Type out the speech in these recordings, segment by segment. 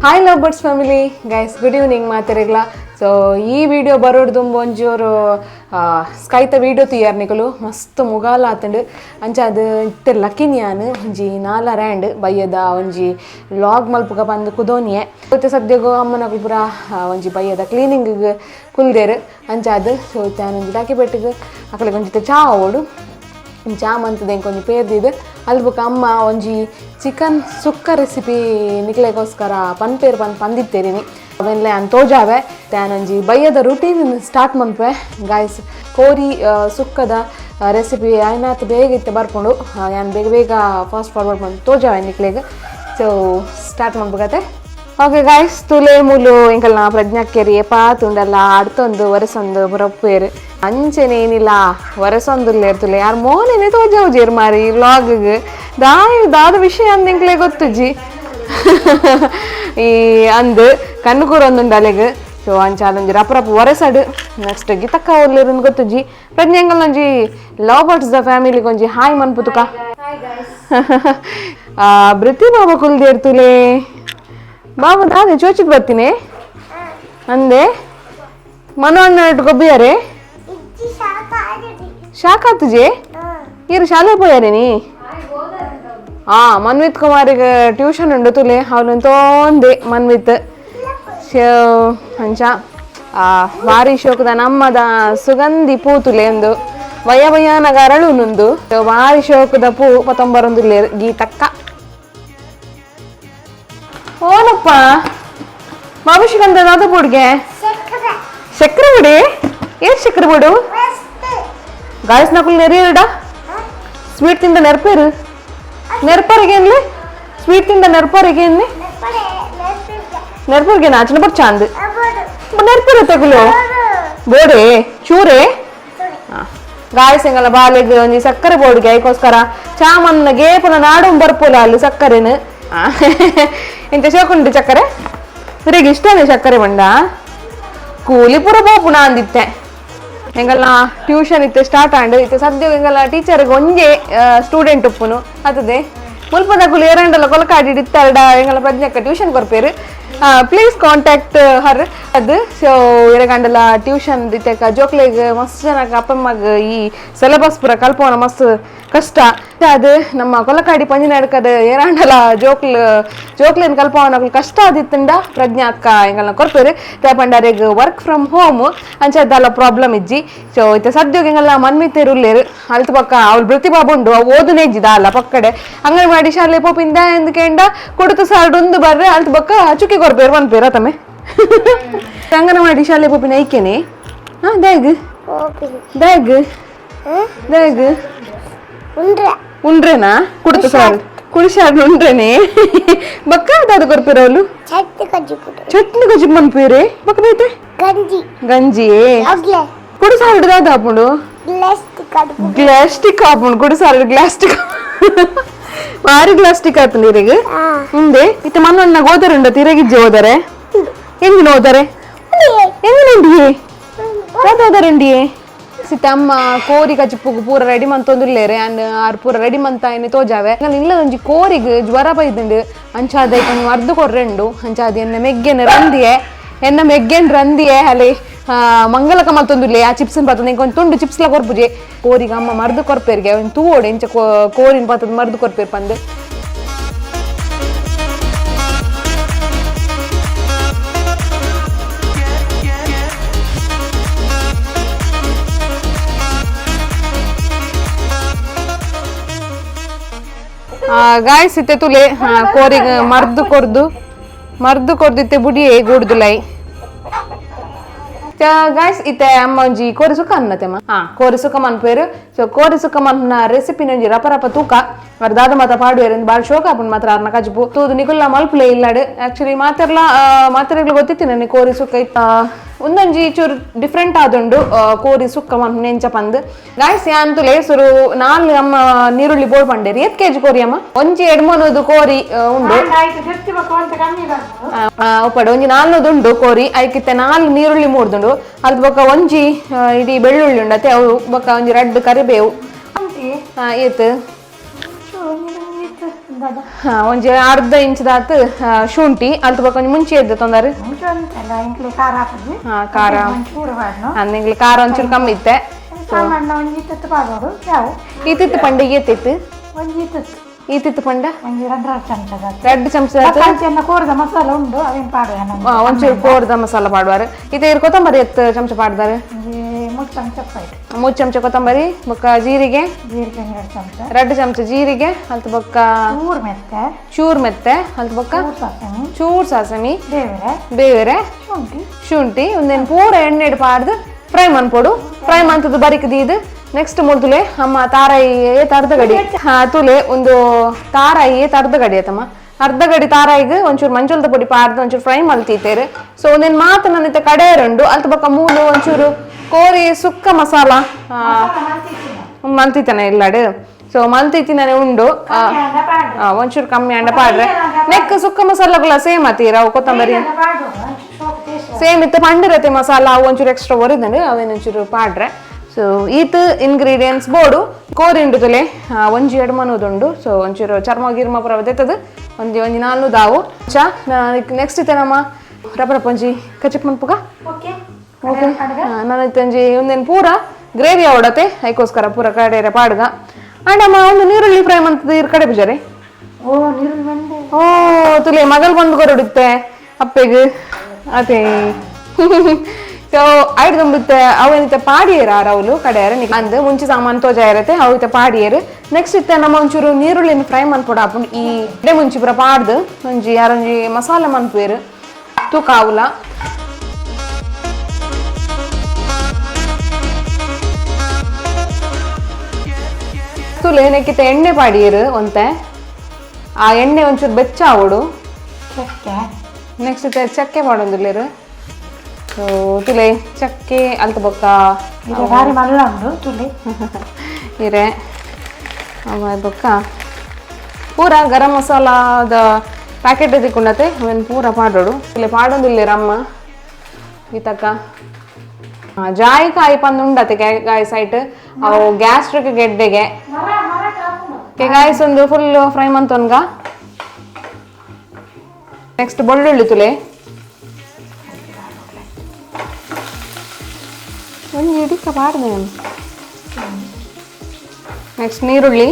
Hi love birds family guys, good evening ಮಾತೆರೆಗ್ಲ. So ಈ video ಬರೋಡ್ದು ಒಂಜೋರು ಸ್ಕೈತ video ತುಯ್ಯಾರ್ ನಿಕುಲು ಮಸ್ತ್ ಮುಗಾಲ ಆತಂಡು ಅಂಚ ಅದು ಇತ್ತೆ ಲಕಿನಿಯಾನ್ ಒಂಜಿ ನಾಲ ರ್ಯಾಂಡ್ ಬಯ್ಯದ ಒಂಜಿ ಲಾಗ್ ಮಲ್ಪುಗ ಬಂದು ಕುದೋನಿಯೆ. ಇತ್ತೆ ಸದ್ಯಗು ಅಮ್ಮನಕುಲು ಪೂರ ಒಂಜಿ ಬಯ್ಯದ ಕ್ಲೀನಿಂಗ್ ಕುಲ್ದೇರು ಅಂಚ ಅದು. ಸೊ ಇತ್ತೆ ಒಂಜಿ ಡಾಕಿ ಬೆಟ್ಟಿಗೆ ಅಕಲಿಗೆ ಒಂಜಿ ಚಾ ಓಡು ಚಾ ಮಂತದ ಎಂಕೊಂಜಿ ಪೇರ್ದಿದ್ದು ಅಲ್ಲಿ ಬೊಕ ಅಮ್ಮ ಒಂಜಿ ಚಿಕನ್ ಸುಕ್ಕ ರೆಸಿಪಿ ನಿಕ್ಲೆಗೋಸ್ಕರ ಪನ್ಪೇರು ಪನ್ ಪಂದಿತ್ತೇರಿನಿ ಅವೆನ್ಲೆ ಅನ್ ತೋಜಾವೆ. ಒಂಜಿ ಬಯ್ಯದ ರುಟೀನ್ ಸ್ಟಾರ್ಟ್ ಮನ್ಪೆ ಗಾಯ್ಸ್. ಕೋರಿ ಸುಕ್ಕದ ರೆಸಿಪಿ ಆಯ್ನಾತ್ ಬೇಗ ಇತ್ತೆ ಬರ್ಪುಂಡು, ಯಾನ್ ಬೇಗ ಬೇಗ ಫಾಸ್ಟ್ ಫಾರ್ವರ್ಡ್ ಬಂದು ತೋಜಾವೆ ನಿಕ್ಲೆಗ್. ಸೊ ಸ್ಟಾರ್ಟ್ ಮನ್ಪುಗತೆ. ಓಕೆ ಗಾಯ್ಸ್, ತುಲೆ ಮೂಲು ಎಂಕಲ್ನ ಪ್ರಜ್ಞಾಕೆರಿ ಪಾತುಂಡಲ್ಲ ಅಡ್ತೊಂದು ವರಸೊಂದು ಬರಪ್ಪೇರು ಅಂಚೆನೆ ಏನಿಲ್ಲ ವರಸೊಂದುಲ್ಲೇರ್ ತುಲೆ ಯಾರು ಮೋನೇನೆ ತೋಜಾವು ಮಾರಿ ವ್ಲಾಗ್ ದಾಯ ದಾದ ವಿಷಯ ಅಂದ್ ಎಂಕ್ಲೆ ಗೊತ್ತುಜ್ಜಿ ಈ ಅಂದ್ ಕಣ್ಣು ಕೂರೊಂದುಂಡು ಅಲೆಗ್. ಸೊ ಅಂಚ ಅಲ್ಲೊಂಜಿ ರಪ್ಪ ರಪ್ಪ ವರಸಡು ನೆಕ್ಸ್ಟ್ ಗಿತಕ್ಕ ಒಲ್ಲೇರು ಗೊತ್ತುಜ್ಜಿ. ಪ್ರಜ್ಞೆ ಎಂಕಲ್ನೊಂಜಿ love birds the ಫ್ಯಾಮಿಲಿಗೆ ಒಂಜಿ ಹಾಯ್ ಮನ್ಪುತುಕ. ಬೃತಿ ಬಾಬಾ ಕುಲ್ದೇರ್ ತುಲೆ ಬಾಬಾ ದಾದೆ ಚೋಚಿಗೆ ಬರ್ತೀನಿ ಅಂದೆ ಮನು ಅಣ್ಣ ಗೊಬ್ಬಿಯಾರೆ ಶಾಖ ಆತುಜೆ ಇರು ಶಾಲೆ ಪೋಯಾರೆ ನೀ. ಮನ್ವಿತ್ ಕುಮಾರಿಗೆ ಟ್ಯೂಷನ್ ಉಂಡು ತುಲೆ ಅವನು ತೋಂದೆ ಮನ್ವಿತ್. ಅಂಚ ಬಾರಿ ಶೋಕದ ನಮ್ಮದ ಸುಗಂಧಿ ಪೂ ತುಲೆ ಒಂದು ವಯ ವಯಾನಗ ಅರಳು ನುಂದು ಬಾರಿ ಶೋಕದ ಪೂ ಪತ್ತೊಂಬರೊಂದು ಗೀತಕ್ಕ. ಓನಪ್ಪ ಬಾಬುಶಿಗಂಧ ದಾದ ಪುಡ್ಗೆ ಸಕ್ಕರೆ ಬಿಡಿ ಏನ್ ಸಕ್ಕರೆ ಬಿಡು ಗಾಯಸ್ ನಕುಲ್ ನೆರಿಯಡ ಸ್ವೀಟ್ ತಿಂದ ನೆರ್ಪೇರು ನೆರ್ಪರಿಗೆ ಏನ್ಲಿ ಸ್ವೀಟ್ ತಿಂದ ನೆರ್ಪರಿಗೆ ಏನ್ಲಿ ನೆರ್ಪರಿಗೆ ನಾಚನ ಬರ್ ಚಾಂದ್ ನೆರ್ಪೇರು ತಗುಲು ಬೋಡೆ ಚೂರೆ ಗಾಯಸ್ ಎಂಗಲ ಬಾಲೆಗ್ ಒಂಜಿ ಸಕ್ಕರೆ ಬೋಡ್ಗೆ ಐಕೋಸ್ಕರ ಚಾಮನ್ನ ಗೇಪನ ನಾಡು ಬರ್ಪೋಲ ಅಲ್ಲಿ ಸಕ್ಕರೆನು ಎಂತ ಶೋಕುಂಡು ಚಕ್ಕರೆ ಸರಿಗೆ ಇಷ್ಟನೇ ಸಕ್ಕರೆ ಬಂಡ ಕೂಲಿ ಪೂರ ಪೋಪುಣ ಅಂದಿತ್ತೆ. ಎಂಗಲ್ಲ ಟ್ಯೂಷನ್ ಇತ್ತೆ ಸ್ಟಾರ್ಟ್ ಆಂಡ್ ಇತ್ತೆ ಸದ್ಯ ಎಂಗಲ್ಲ ಟೀಚರ್ಗೆ ಒಂಜೆ ಸ್ಟೂಡೆಂಟ್ ಉಪ್ಪುನು ಅತದೆ ಮುಲ್ಪದ ಕೂಲಿ ಏರಂಡಲ್ಲ ಕೊಲಕಾಡಿ ಇತ್ತಾರಡ ಎಂಗಲ್ಲ ಪ್ರಜ್ಞಕ್ಕ ಟ್ಯೂಷನ್ ಕೊರ್ಪೇರು. Please contact her ಅದು. ಸೊ ಎರಗಂಡಲ ಟ್ಯೂಷನ್ ಇತ್ತೆಕ ಜೋಕ್ಲೆಗ್ ಮಸ್ತ್ ಜನಕ್ಕೆ ಅಪ್ಪಮ್ಮಗ್ ಈ ಸಿಲೆಬಸ್ ಪೂರ ಕಲ್ಪವನ ಮಸ್ತ್ ಕಷ್ಟ. ಅದು ನಮ್ಮ ಕೊಲಕಾಡಿ ಪಂಜಿನ ಏರಾಂಡಲ ಜೋಕ್ಲ್ ಜೋಕ್ಲೇನ್ ಕಲ್ಪವನ ಕಷ್ಟ ಆದಿತ್ತಂಡ ಪ್ರಜ್ಞಾ ಅಕ್ಕ ಎಂಗಲ್ನ ಕೊರ್ಪೇರು. ಪಂಡಾರೆಗ್ work from home ಅಂಚ ಪ್ರಾಬ್ಲಮ್ ಇಜ್ಜಿ. ಸೊ ಇತ್ತೆ ಸದ್ಯೋಗ ಎಂಗಲ್ಲ ಮನ್ಮಿತೇರು ಉಲ್ಲೇರು ಅಲ್ತ ಪಕ್ಕ ಅವಳು ಪ್ರತಿಭಾ ಉಂಡು ಅವು ಓದುನೇ ಇಜ್ಜಿದ ಅಲ್ಲ ಪಕ್ಕಡೆ ಅಂಗನವಾಡಿ ಶಾಲೆ ಪೋಪಿಂದ ಎಂದಕೇಂಡ ಕೊಡುತು ಸಾರ್ಡು ಬರ್ರೆ ಅಲ್ತ ಬಕ್ಕ ಚುಕ್ಕಿ ಕೊರ್ಪೇರು ಪನ್ಪೇರ ತಮ್ಮೆ ಅಂಗನವಾಡಿ ಶಾಲೆ ಪೋಪಿನ ಐಕೆನೆ. ಹಾ ದಾಗ್ ದಾಗ್ ದಾಗ್ ಉಂಡ್ರೆನಾ ಕುಡ್ತು ಸಾರು ಕುಡಿಸಾರು ಉಂಡ್ರೆನೆ ಬಕ್ಕ ದಾದ ಕೊರ್ಪೇರ ಅವಳು ಚಟ್ನಿ ಗಜ್ಜಿ ಮನ್ಪೇರೆ ಬಕ್ಕ ಬೈತೆ ಗಂಜಿ ಗಂಜಿ ಕುಡಿಸಾರು ದಾದ ಹಾಪುಂಡು ಗ್ಲಾಸ್ಟಿಕ್ ಹಾಪುಂಡು ಕುಡಿಸಾರು ಗ್ಲಾಸ್ಟಿಕ್ ಮಾರಿ ಗ್ಲಾಸ್ಟಿಕ್ ಆತು ನೀರಿಗೆ ಉಂಡೆ ಇತ್ತೆ ಮನ್ನಣ್ಣ ಹೋದರುಂಡ ತಿರಗಿಜ್ಜೆ ಹೋದರೆ ಎಂಜಿನ ಹೋದರೆ ಎಂಜಿನ ಉಂಡಿಯೇ ದಾದ ಹೋದರುಂಡಿಯೇ. ಸಿತ್ತ ಅಮ್ಮ ಕೋರಿ ಕಚಿಪ್ಪುಗು ಪೂರ ರೆಡಿ ಮಂತೊಂದುಲ್ಲೇರೆ ಅಂಡ್ ಆರ್ ಪೂರ ರೆಡಿ ಮಂತ ಎಣ್ಣೆ ತೋಜಾವೆ. ಇಲ್ಲ ಒಂಜಿ ಕೋರಿಗ್ ಜ್ವರ ಬೈದುಂಡು ಅಂಚಾದ ಒಂಜಿ ಮರ್ದು ಕೊರ್ರೆಂಡು ಅಂಚಾದ ಎನ್ನ ಮೆಗ್ಗೆನ ರಂದಿಯೆ ಎನ್ನ ಮೆಗ್ಗೆನ್ ರಂದಿಯೆ ಅಲ್ಲಿ ಮಂಗಲಕ ಮಲ್ತೊಂದುಲ್ಲೆ ಆ ಚಿಪ್ಸ್ ಪತ್ತೊಂದು ಇಂಕೊಂದು ತುಂಡು ಚಿಪ್ಸ್ ಲ ಕೊರ್ಪುಜೆ ಕೋರಿಗ ಅಮ್ಮ ಮರ್ದು ಕೊರ್ಪೇರ್ಗೆ ಒಂಜಿ ತೂವೋಡು ಎಂಚ ಕೋರಿನ ಪತ್ತದ ಮರ್ದು ಕೊರ್ಪೇರ್ ಪಂದ್. ಗಾಯ್ಸ್ ಇತ್ತೆ ತುಲೆ ಕೋರಿಗ್ ಮರ್ದು ಕೊರ್ದು ಮರ್ದು ಕೊರ್ದಿತ್ತೆ ಬುಡಿಯೇ ಗೂಡ್ದುಲೈ. ಗಾಯ್ಸ್ ಇತ್ತೆ ಅಮ್ಮ ಒಂಜಿ ಕೋರಿ ಸುಕ್ಕ ಅನ್ನತೆಮ್ಮ. ಹಾ ಕೋರಿ ಸುಕ್ಕ ಮನ್ಪೇರು. ಸೊ ಕೋರಿ ಸುಕ್ಕ ಮನ್ಪುನ ರೆಸಿಪಿನ ಒಂಜಿ ರಪ ರಪ ತೂಕ ಅರ್ ದಾದ ಮಾತ ಪಾಡುವೇರು ಬಾಳ ಶೋಕ ಆಪುಂಡು ಮಾತ್ರ ಅರ್ನ ಕಜಿಪು ತೂದು ನಿಕುಲ್ಲ ಮಲ್ಪುಲೆ ಇಲ್ಲಾಡು. ಆಕ್ಚುಲಿ ಮಾತೆರ್ಲ ಮಾತೆರೆಗ್ಲ ಗೊತ್ತಿತ್ತಿ ನನಗೆ ಕೋರಿ ಸುಕ್ಕ ಇತ್ತ. ಒಂದೊಂಜಿ ಚೂರು ಡಿಫ್ರೆಂಟ್ ಆದುಂಡು ಕೋರಿ ಸುಕ್ಕ ಮನ್ಪುನೆ ಎಂಚ ಪಂದ್ ಗಾಯ್ಸ್ ಯಾನ್ ಸುರು ನಾಲ್ ಅಮ್ಮ ನೀರುಳ್ಳಿ ಬೋಳ್ ಪಂಡೇರಿ ಏತ್ ಕೆಜಿ ಕೋರಿ ಅಮ್ಮ ಒಂಜಿ ಎಡ್ಮನದು ಕೋರಿ ಉಂಡು ಉಪ್ಪಡು ಒಂಜಿ ನಾಲ್ನೂದು ಉಂಡು ಕೋರಿ ಐಕಿತ್ತೆ ನಾಲ್ ನೀರುಳ್ಳಿ ಮೂರ್ದುಂಡು ಅಲ್ದ ಬೊಕ ಒಂಜಿ ಇಡೀ ಬೆಳ್ಳುಳ್ಳಿ ಉಂಡತೆ ಅವು ಬೊಕ ಒಂಜಿ ರಡ್ಡ್ ಕರಿಬೇವು ಏತ್ ಒಂಜಿ ಅರ್ಧ ಇಂಚ್ ದಾತ್ ಶುಂಠಿ ಅಲ್ತ ಬೊಕ ಒಂಜಿ ಮುಂಚೆ ಎದ್ದು ತೊಂದರೆ ಖಾರ ನಿಂಗ್ಲಿ ಖಾರ ಒಂಚೂರು ಕಮ್ಮಿ ಇತ್ತೆ ಈತಿತ್ತು ಪಂಡ ಏತಿತ್ತು ಈತಿತ್ತು ಪಂಡ ರಡ್ಡ್ ಚಮಚ ಕೋರದ ಮಸಾಲ ಉಂಡು ಅವೇನು ಪಾಡುವ ಒಂಚೂರು ಕೋರದ ಮಸಾಲ ಪಾಡುವಾರು ಇತ್ತೆ ಇರ್ ಕೊತ್ತಂಬರಿ ಎತ್ತು ಚಮಚ ಪಾಡ್ದಾರೆ ಮೂರು ಚಮಚ ಮೂರು ಚಮಚ ಕೊತ್ತಂಬರಿ ಬೊಕ್ಕ ಜೀರಿಗೆ ಜೀರಿಗೆ ಎರಡು ಚಮಚ ರಡ್ಡ್ ಚಮಚ ಜೀರಿಗೆ ಅಲ್ತ ಬೊಕ್ಕ ಚೂರು ಮೆತ್ತೆ ಚೂರ್ ಮೆತ್ತೆ ಅಲ್ತ ಬೊಕ್ಕ ಸಾಸಮಿ ಚೂರ್ ಸಾಸಮಿ ಬೇರೆ ಬೇರೆ ಶುಂಠಿ ಶುಂಠಿ ಒಂದೇನು ಪೂರ ಎಣ್ಣೆಡ್ ಪಾಡ್ದು ಫ್ರೈ ಮನ್ಪೊಡು ಫ್ರೈ ಮಂತದ್ದು ಬರಿಕ್ ದೀದ್ ನೆಕ್ಸ್ಟ್ ಮುಲ್ತುಲೆ ಅಮ್ಮ ತಾರಾಯಿ ಏತ್ ಅರ್ಧ ಗಡಿ ಹಾ ತುಲೆ ಒಂದು ತಾರಾಯಿ ಏತ್ ಅರ್ಧ ಗಡಿ ಆತಮ್ಮ ಅರ್ಧ ಗಡಿ ತಾರಾಯಿಗ್ ಒಂಚೂರು ಮಂಜುಲ್ದ ಪೊಡಿ ಪಾಡ್ದು ಒಂಚೂರು ಫ್ರೈ ಮಲ್ತೀತೇರು ಸೊ ಒಂದೇನು ಮಾತು ನನ್ನ ಕಡೆಯರುಂಡು ಅಲ್ತ ಬೊಕ್ಕ ಮೂಲು ಒಂಚೂರು ಕೋರಿ ಸುಕ್ಕ ಮಸಾಲ ಮಲ್ತಿತ್ತಾನೆ ಇಲ್ಲಾಡು ಸೊ ಮಲ್ತಿತ್ತಿನೇ ಉಂಡು ಒಂಚೂರು ಕಮ್ಮಿ ಅಂಡ ಪಾಡ್ರೆ ನೆಕ್ ಸುಕ್ಕ ಮಸಾಲಗಳ ಸೇಮ್ ಆತೀರ ಅವು ಕೊತ್ತಂಬರಿ ಸೇಮ್ ಇತ್ತು ಪಂಡಿರತೆ ಮಸಾಲ ಅವು ಒಂಚೂರು ಎಕ್ಸ್ಟ್ರಾ ಒರಿದಂಡು ಅವೇನು ಒಂಚೂರು ಪಾಡ್ರೆ ಸೊ ಈತ್ ಇಂಗ್ರೀಡಿಯೆಂಟ್ಸ್ ಬೋಡು ಕೋರಿ ಉಂಡು ತುಲೆ ಒಂಜಿ ಎಡ್ಮನೋದುಂಡು ಸೊ ಒಂಚೂರು ಚರ್ಮ ಗಿರ್ಮ ಪೂರ ದೆತ್ತದು ಒಂಜಿ ಒಂಜಿ ನಾಲ್ಕು ದಾವು ಚಾ ನೆಕ್ಸ್ಟ್ ಇತ್ತೆ ನಮ್ಮ ರಬ್ಬರ ಒಂಜಿ ಕಚಪ್ ಮನ್ಪುಗ ಓಕೆ ಓಕೆ ನಾನು ಒಂಜಿ ಒಂದೇನು ಪೂರ ಗ್ರೇವಿ ಅವಡತೆ ಐಕೋಸ್ಕರ ಪೂರ ಕಡೆರೆ ಪಾಡ್ಗ ಅಂಡ್ ಅಮ್ಮ ಒಂದು ನೀರುಳ್ಳಿ ಫ್ರೈ ಮಂತದ ಇರ್ ಕಡೆ ಬಿಜಾರೆ ಓ ನೀರುಳ್ಳಿ ಬಂದೆ ಓ ತುಲೆ ಮಗಲ್ ಬಂದು ಕೊರಡುತ್ತೆ ಅಪ್ಪೆಗ್ ಅದೇ ಸೊ ಐಡ್ ತುಂಬಿತ್ತೆ ಅವೇನಿತ್ತೆ ಪಾಡಿಯೇರು ಆರವ್ಲು ಕಡೆಯರ ಅಂದ್ ಮುಂಚೆ ಸಾಮಾನು ತೋಜ ಇರತ್ತೆ ಅವು ಇತ್ತೆ ಪಾಡಿಯೇರು ನೆಕ್ಸ್ಟ್ ಇತ್ತೆ ನಮ್ಮ ಒಂಚೂರು ನೀರುಳ್ಳಿನ ಫ್ರೈ ಮನ್ಪೊಡು ಆಪುಂಡು ಈ ಎಡೆ ಮುಂಚಿ ಪೂರ ಪಾಡ್ದು ಒಂಜಿ ಯಾರೊಂಜಿ ಮಸಾಲೆ ಮನ್ಪುವೇರು ತೂಕ ಆವುಲ ತುಲೆ ನೆಕ್ಕಿತ್ತೆ ಎಣ್ಣೆ ಪಾಡಿಯೇರು ಒಂತೆ ಆ ಎಣ್ಣೆ ಒಂಚೂರು ಬೆಚ್ಚ ಆವೊಡು ಚಕ್ಕೆ ನೆಕ್ಸ್ಟ್ ಇತ್ತೆ ಚಕ್ಕೆ ಪಾಡೊಂದುಲ್ಲೆರ್ ಸೊ ತುಲೆ ಚಕ್ಕೆ ಅಲ್ತ ಬೊಕ್ಕ ಇದು ಭಾರಿ ಮಲ್ಲ ಉಂಡು ತುಲೆ ಇರೆ ಅವ ಬೊಕ್ಕ ಪೂರ ಗರಂ ಮಸಾಲಾದ ಪ್ಯಾಕೆಟ್ ತಿಕ್ಕೊಂಡತೆ ಅವೆನ್ ಪೂರ ಪಾಡೋಡು ತುಲೆ ಪಾಡೊಂದುಲ್ಲೆರ್ ಅಮ್ಮ ಈತಕ್ಕ ಜಾಯಿಕಾಯಿ ಪಂದ್ ಉಂಡತೆ ಗಾಯ್ ಸೈಟ್ ಅವು ಗ್ಯಾಸ್ಟ್ರಿಕ್ ಗೆಡ್ಡೆಗೆ ಗಾಯ್ಸ್ ಒಂದು ಫುಲ್ ಫ್ರೈ ಮಂತೊನ್ಗ ನೆಕ್ಸ್ಟ್ ಬೆಳ್ಳುಳ್ಳಿ ತುಲೆ ಒಂಜಿ ಇಡಿಕ ಪಾಡ್ದೆ ನೆಕ್ಸ್ಟ್ ನೀರುಳ್ಳಿ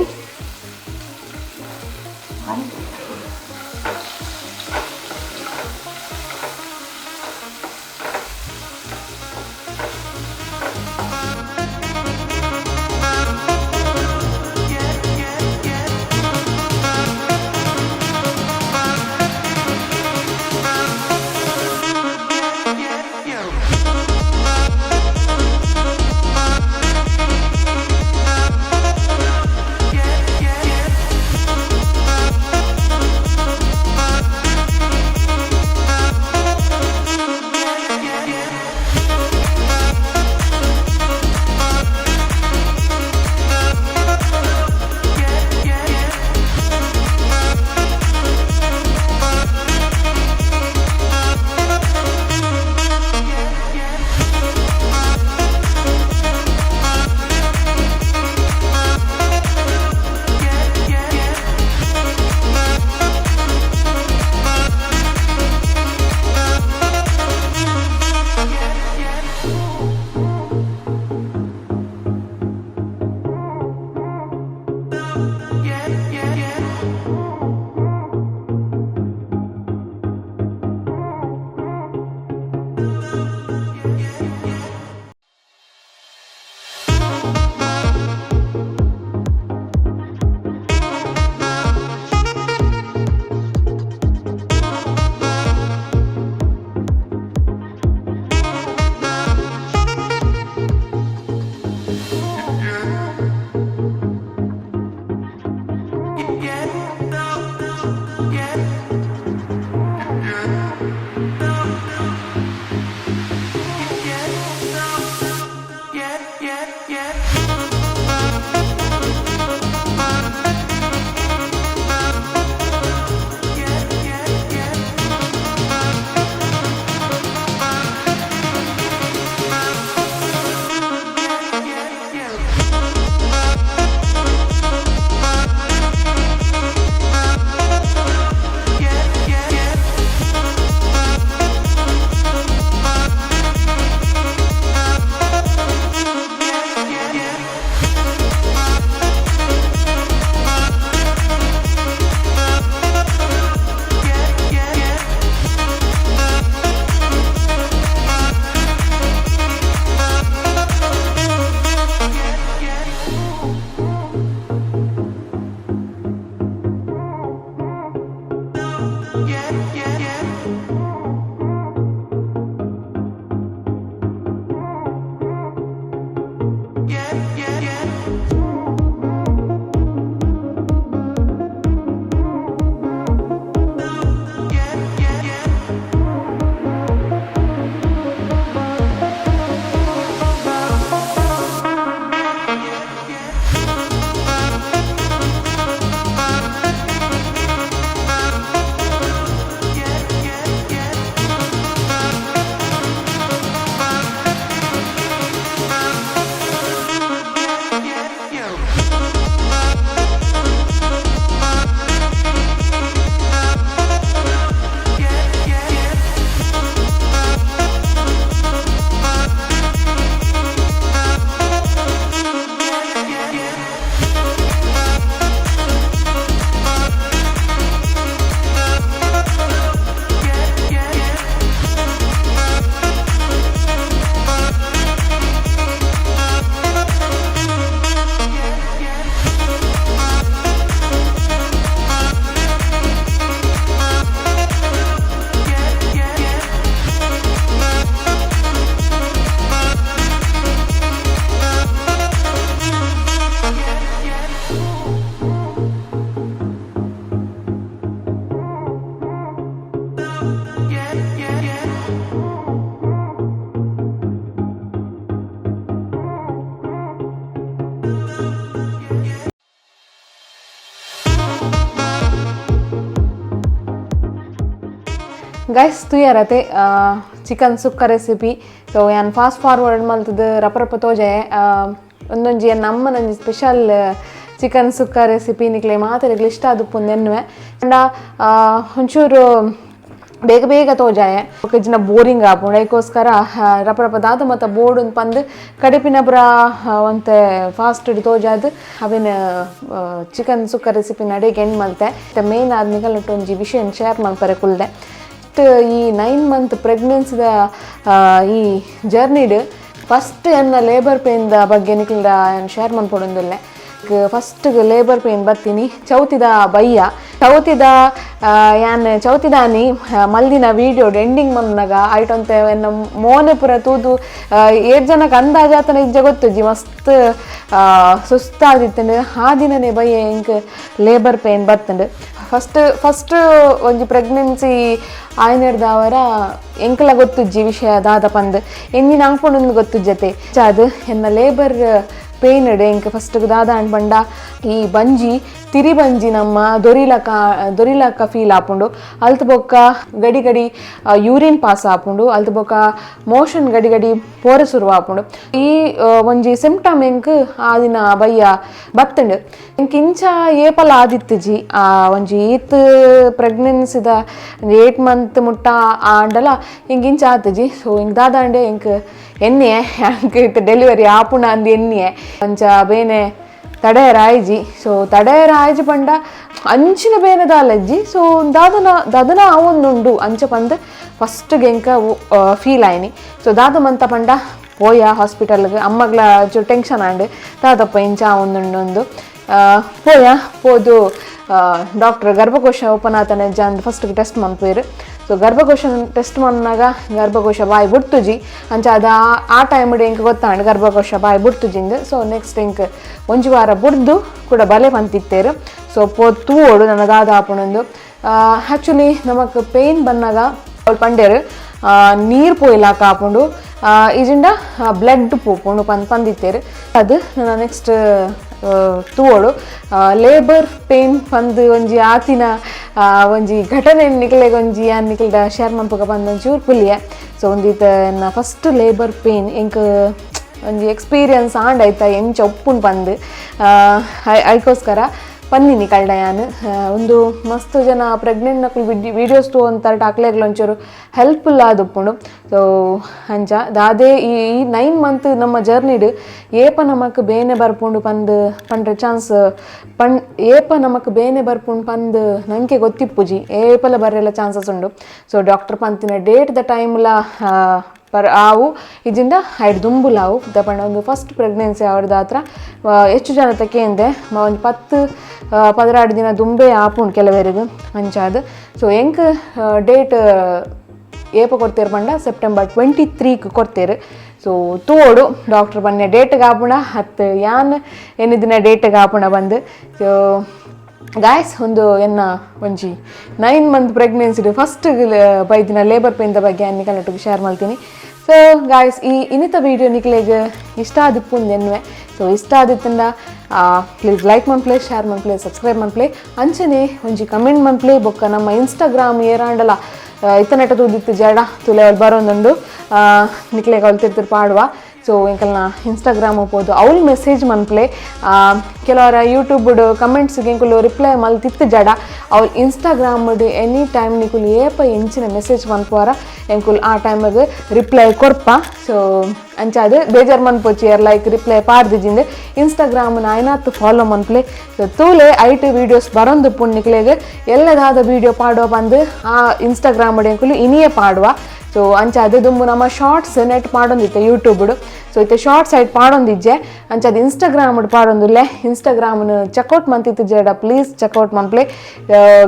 Guys ತುಯರತೆ chicken ಸುಕ್ಕ ರೆಸಿಪಿ. ಸೊ ಯಾನ್ ಫಾಸ್ಟ್ ಫಾರ್ವರ್ಡ್ ಮಲ್ತದ ರಪ ರಪ ತೋಜೆ. ಒಂದೊಂಜಿ ನಮ್ಮನೊಂಜಿ ಸ್ಪೆಷಲ್ ಚಿಕನ್ ಸುಕ್ಕ ರೆಸಿಪಿ. ನಿಕ್ಲೆ ಮಾತೆರೆಗ್ಲ ಇಷ್ಟ ಆದುಪ್ಪುಂದು ಎನ್ನುವೆ. ಅಂಡ ಒಂಚೂರು ಬೇಗ ಬೇಗ ತೋಜಾಯೆ, ಬೊಕ್ಕ ಬೋರಿಂಗ್ ಆಪುಂಡು. ಐಕೋಸ್ಕರ ರಪ ರಪ ದಾದ ಮತ್ತ ಬೋರ್ಡ್ ಪಂದ್ ಕಡಿಪಿನ ಪುರ ಒಂತೆ ಫಾಸ್ಟ್ ತೋಜಾದ್ ಅವೆನ್ ಚಿಕನ್ ಸುಕ್ಕ ರೆಸಿಪಿ ನಡೆಗೆ ಎಂಡ್ ಮಲ್ತೆ. ಮೇನ್ ಆದ್ ನಿಕಲ್ನೊಟ್ಟು ಒಂಜಿ ವಿಷಯ ಶೇರ್ ಮಲ್ಪರೆ ಕುಲ್ದೆ. ಈ 9 ಮಂತ್ ಪ್ರೆಗ್ನೆನ್ಸಿದ ಈ ಜರ್ನಿಡ್ ಫಸ್ಟ್ ಎನ್ನ ಲೇಬರ್ ಪೇನ್ the ಬಗ್ಗೆ ನಿಕಲ್ಡ ಶೇರ್ ಮನ್ಪೊಡೊಂದುಲ್ಲೆ. First labour pain ಬರ್ತೀನಿ ಚೌತಿದ ಬಯ್ಯ, ಚೌತಿದ ಯಾನ್ ಚೌತಿದಾನಿ ಮಲ್ದಿನ ವೀಡಿಯೋ ಎಂಡಿಂಗ್ ಮನ್ನಾಗ ಐಟೊಂತೆ ಎನ್ನ ಮೋನೆ ಪುರ ತೂದು ಏಟ್ ಜನಕ್ಕೆ ಅಂದಾಜಾತನ ಇಜ್ಜ ಗೊತ್ತುಜ್ಜಿ, ಮಸ್ತ್ ಸುಸ್ತಾದಿತ್ತಂಡು. ಆ ದಿನನೇ ಬಯ್ಯ ಎಂಕ್ ಲೇಬರ್ ಪೇನ್ ಬತ್ತಂಡು. ಫಸ್ಟ್ ಫಸ್ಟ್ ಒಂಜಿ ಪ್ರೆಗ್ನೆನ್ಸಿ ಆಯ್ನೆಡ್ದಾವರ ಎಂಕಲ ಗೊತ್ತುಜ್ಜಿ ವಿಷಯ ದಾದ ಪಂದ್, ಎಂಜಿನ ಅಂಕೊಂಡೊಂದು ಗೊತ್ತುಜ್ಜತೆ. ಅದು ಎನ್ನ ಲೇಬರ್ ಪೇನ್ ಎಂಕ್ ಫಸ್ಟ್ ದಾದ ಪಂಡ ಈ ಬಂಜಿ ತಿರಿ ಬಂಜಿ ನಮ್ಮ ದೊರಿಲಕ ದೊರಿಲಕ ಫೀಲ್ ಆಪುಂಡು. ಅಲ್ತ್ ಬೊಕ್ಕ ಗಡಿ ಗಡಿ ಯೂರಿನ್ ಪಾಸ್ ಆಪುಂಡು. ಅಲ್ತ್ ಬೊಕ್ಕ ಮೋಷನ್ ಗಡಿ ಗಡಿ ಪೋರೆ ಸುರು ಆಪುಂಡು. ಈ ಒಂಜಿ ಸಿಂಪ್ಟಮ್ ಎಂಕ್ ಆ ದಿನ ಬಯ್ಯ ಬತ್ತುಂಡು. ಎಂಕ್ ಇಂಚ ಏಪಲ ಆದಿತ್ತುಜಿ. ಆ ಒಂಜಿ ಈತ್ ಪ್ರೆಗ್ನೆನ್ಸಿದ 8 ಮಂತ್ ಮುಟ್ಟ ಆಂಡಲ ಎಂಕ್ ಇಂಚ ಆತುಜಿ. ಸೊ ಇಂಕ್ ದಾದಾಂಡೆ ಎಂಕ್ ಎಣ್ಣೆ ಎಂಕ್ ಇತ್ತೆ ಡೆಲಿವರಿ ಆಪುಂಡ ಅಂದ್ ಎಣ್ಣೆ ಅಂಚ ಬೇನೆ ತಡೆಯರ ಆಯ್ಜಿ. ಸೊ ತಡೆಯರ ಆಯ್ಜಿ ಪಂಡ ಅಂಚಿನ ಬೇನೆ ದಾಲಜ್ಜಿ. ಸೊ ದಾದನ ದಾದನ ಆವೊಂದುಂಡು ಅಂಚ ಪಂದ್ ಫಸ್ಟ್ ಎಂಕ ಫೀಲ್ ಆಯ್ನಿ. ಸೊ ದಾದ ಮಂತ ಪಂಡ ಪೋಯ ಹಾಸ್ಪಿಟಲ್ಗೆ. ಅಮ್ಮಗ್ಲ ಚೂರು ಟೆನ್ಷನ್ ಆಂಡ್, ದಾದಪ್ಪ ಇಂಚ ಆವೊಂದುಂಡು. ಪೋಯ, ಪೋದು ಡಾಕ್ಟರ್ ಗರ್ಭಕೋಶ ಓಪನ್ ಆತನೆ ಜಾನ್ ಫಸ್ಟ್ ಟೆಸ್ಟ್ ಮನ್ಪೇರು. ಸೊ ಗರ್ಭಕೋಶ ಟೆಸ್ಟ್ ಮನ್ನಾಗ ಗರ್ಭಕೋಶ ಬಾಯಿ ಬುಡ್ತುಜಿ. ಅಂಚ ಅದು ಆ ಟೈಮ್ ಎಂಕ್ ಗೊತ್ತಾಂಡ್ ಗರ್ಭಕೋಶ ಬಾಯಿ ಬುಡ್ತುಜಿಂದ್. ಸೊ ನೆಕ್ಸ್ಟ್ ಎಂಕ್ ಒಂಜಿ ವಾರ ಬುಡ್ದು ಕೂಡ ಬಲೆ ಪಂತಿತ್ತೇರು. ಸೊ ಪೋ ತೂವೋಡು ನನ್ನ ದಾದ ಆಪುಣಂದು. ಆ್ಯಕ್ಚುಲಿ ನಮಕ್ ಪೇನ್ ಬನ್ನಾಗ ಅವ್ಳು ಪಂಡೇರು ನೀರು ಪೋಯ್ಲಾಕ ಆಪುಂಡು, ಇಜಿಂಡ ಬ್ಲಡ್ ಪೋಪುಂಡು ಪಂದಿತ್ತೇರು. ಅದು ನನ್ನ ನೆಕ್ಸ್ಟ್ ತೂವೋಡು. ಲೇಬರ್ ಪೇನ್ ಪಂದ್ ಒಂಜಿ ಆತಿನ ಒಂಜಿ ಘಟನೆ ನಿಕಲೆಗ್ ಒಂಜಿ ಯಾನ್ ನಿಕಲ್ಡ ಶೇರ್ ಮನ್ಪುಗ ಪಂದ್ ಒಂಚೂರು ಕುಲ್ಲಿಯೆ. ಸೊ ಒಂದಿತ್ತ ಎನ್ನ first labour pain ಎಂಕ್ ಒಂಜಿ ಎಕ್ಸ್ಪೀರಿಯನ್ಸ್ ಆಂಡ್ ಆಯ್ತಾ ಎಂಚ ಒಪ್ಪುಂಡು ಪಂದ್ ಐಕೋಸ್ಕರ ಪನ್ನಿನಿ ಕಳ್ಳ ಯಾನ್. ಒಂದು ಮಸ್ತ್ ಜನ ಪ್ರೆಗ್ನೆಂಟ್ ನಕುಲು ವೀಡಿಯೋಸ್ ತೂವೊಂತಾರ, ಅಕ್ಲೆಗ್ಲ ಒಂಚೂರು ಹೆಲ್ಪ್ಫುಲ್ ಆದುಪ್ಪುಂಡು. ಸೊ ಅಂಚ ದಾದೆ ಈ 9 ಮಂತ್ ನಮ್ಮ ಜರ್ನಿಡ್ ಏಪ ನಮಕ್ ಬೇನೆ ಬರ್ಪುಂಡು ಪಂದ್ ಪಂಡ್ರೆ ಚಾನ್ಸ್ ಪಣ್ ಏಪ ನಮಕ್ ಬೇನೆ ಬರ್ಪುಂಡು ಪಂದ್ ನಂಗೆ ಗೊತ್ತಿಪ್ಪುಜಿ. ಏಪಲ ಬರೆಲ್ಲ ಚಾನ್ಸಸ್ ಉಂಡು. ಸೊ ಡಾಕ್ಟರ್ ಪಂತಿನ ಡೇಟ್ the ಟೈಮ್ಲ per ಆವು ಇಜಿಂದ ಐಡ್ ದುಂಬುಲಾವು ದಪಂಡ. ಒಂದು ಫಸ್ಟ್ ಪ್ರೆಗ್ನೆನ್ಸಿ ಅವ್ರದ್ದು ಹತ್ರ ಹೆಚ್ಚು ಜನತ ಕೇಂದೆ ಒಂದು 10 12 ದಿನ ದುಂಬೆ ಆಪುಂಡು ಕೆಲವರಿಗೆ ಅಂಚಾದ್. ಸೊ ಎಂಕ್ ಡೇಟ್ ಏಪ ಕೊಡ್ತೇರು ಪಂಡ ಸೆಪ್ಟೆಂಬರ್ 23ಕ್ ಕೊಡ್ತೇರು. ಸೊ ತೂವೋಡು ಡಾಕ್ಟರ್ ಬನ್ನೆ ಡೇಟ್ಗೆ ಆಪುಣ ಹತ್ತು ಯಾನ್ ಎನ್ನಿದಿನ ಡೇಟ್ಗೆ ಆಪುಣ ಬಂದು. ಸೊ ಗಾಯ್ಸ್, ಒಂದು ಎನ್ನ ಒಂಜಿ 9 month pregnancy first ಬೈದಿನ labour ಪೇನ್ದ ಬಗ್ಗೆ ನಿಕಲ್ನೊಟ್ಟಿಗೆ ಶೇರ್ ಮಾಡ್ತೀನಿ. ಸೊ ಗಾಯ್ಸ್, ಈ ಇನ್ನಿತ ವೀಡಿಯೋ ನಿಕ್ಲೆಗ್ ಇಷ್ಟ ಆದಿಪ್ಪುಂದು ಎನ್ನುವೆ. ಸೊ ಇಷ್ಟ ಆದಿತ್ತಂಡ ಪ್ಲೀಸ್ ಲೈಕ್ ಮನ್ಪ್ಲೆ, ಶೇರ್ ಮನ್ಪ್ಲೆ, ಸಬ್ಸ್ಕ್ರೈಬ್ ಮನ್ಪ್ಲೆ, ಅಂಚನೆ ಒಂಜಿ ಕಮೆಂಟ್ ಮನ್ಪ್ಲೆ. ಬೊಕ್ಕ ನಮ್ಮ ಇನ್ಸ್ಟಾಗ್ರಾಮ್ ಏರಾಂಡಲ ಇತ್ತನೆಟ ತೂದಿತ್ತು ಜಡ ತುಲೆ ಅವ್ಳು ಬರೋಂದುಂಡು, ನಿಕ್ಲೆಗ್ ಅವ್ಳು ತಿರ್ತಿರ್ ಪಾಡುವ. ಸೊ ಎಂಕಲ್ನ ಇನ್ಸ್ಟಾಗ್ರಾಮ್ ಪೋದು ಅವ್ಲು ಮೆಸೇಜ್ ಮನ್ಪ್ಲೆ. ಕೆಲವರ ಯೂಟ್ಯೂಬ್ ಕಮೆಂಟ್ಸ್ಗೆ ಎಂಕುಲು ರಿಪ್ಲೈ ಮಲ್ತಿತ್ತು ಜಡ, ಅವ್ಲು Instagram any time ನಿಕುಲು ಏಪ ಎಂಚಿನ ಮೆಸೇಜ್ ಮನ್ಪುವಾರ ಎಂಕುಲು ಆ ಟೈಮಿಗೆ ರಿಪ್ಲೈ ಕೊರ್ಪ. ಸೊ ಅಂಚಾದ್ ಬೇಜಾರ್ ಮನ್ಪೊಚ್ಚಿ ಏರ್ ಲೈಕ್ ರಿಪ್ಲೈ ಪಾಡ್ದಿಜಿಂದು. ಇನ್ಸ್ಟಾಗ್ರಾಮ್ ಆಯ್ನಾತ್ ಫಾಲೋ ಮನ್ಪ್ಲೆ. ಸೊ ತೂಲೆ, ಐಟ್ ವೀಡಿಯೋಸ್ ಬರೊಂದು ಪುಣ್ಣಿಕ್ಲೆಗ್ ಎಲ್ಲದಾದ ವೀಡಿಯೋ ಪಾಡುವ ಬಂದು ಆ ಇನ್ಸ್ಟಾಗ್ರಾಮ್ ಎಂಕುಲು ಇನಿಯೇ ಪಾಡುವ. ಸೊ ಅಂಚಾದ್ ದುಂಬು ನಮ್ಮ ಶಾರ್ಟ್ಸ್ ನೆಟ್ ಪಾಡೊಂದಿತ್ತೆ ಯೂಟ್ಯೂಬ್. ಸೊ ಇತ್ತೆ ಶಾರ್ಟ್ಸ್ ಐಟ್ ಪಾಡೊಂದಿಜ್ಜೆ. ಅಂಚಾದ್ ಇನ್ಸ್ಟಾಗ್ರಾಮ್ ಪಾಡೊಂದುಲ್ಲೆ. ಇನ್ಸ್ಟಾಗ್ರಾಮ್ ಚೆಕ್ಔಟ್ ಮಂತಿತ್ತು ಜಡ ಪ್ಲೀಸ್ ಚೆಕ್ಔಟ್ ಮನ್ಪ್ಲೆ.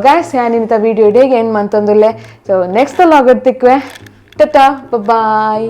ಗಾಯ್ಸ್, ಯಾನಿಂತ ವೀಡಿಯೋ ಡೇಗೆ ಎಂಡ್ ಮಂತೊಂದುಲ್ಲೆ. ಸೊ ನೆಕ್ಸ್ಟ್ ಲಾಗಡ್ ತಿಕ್ವೆ. Tata, boy.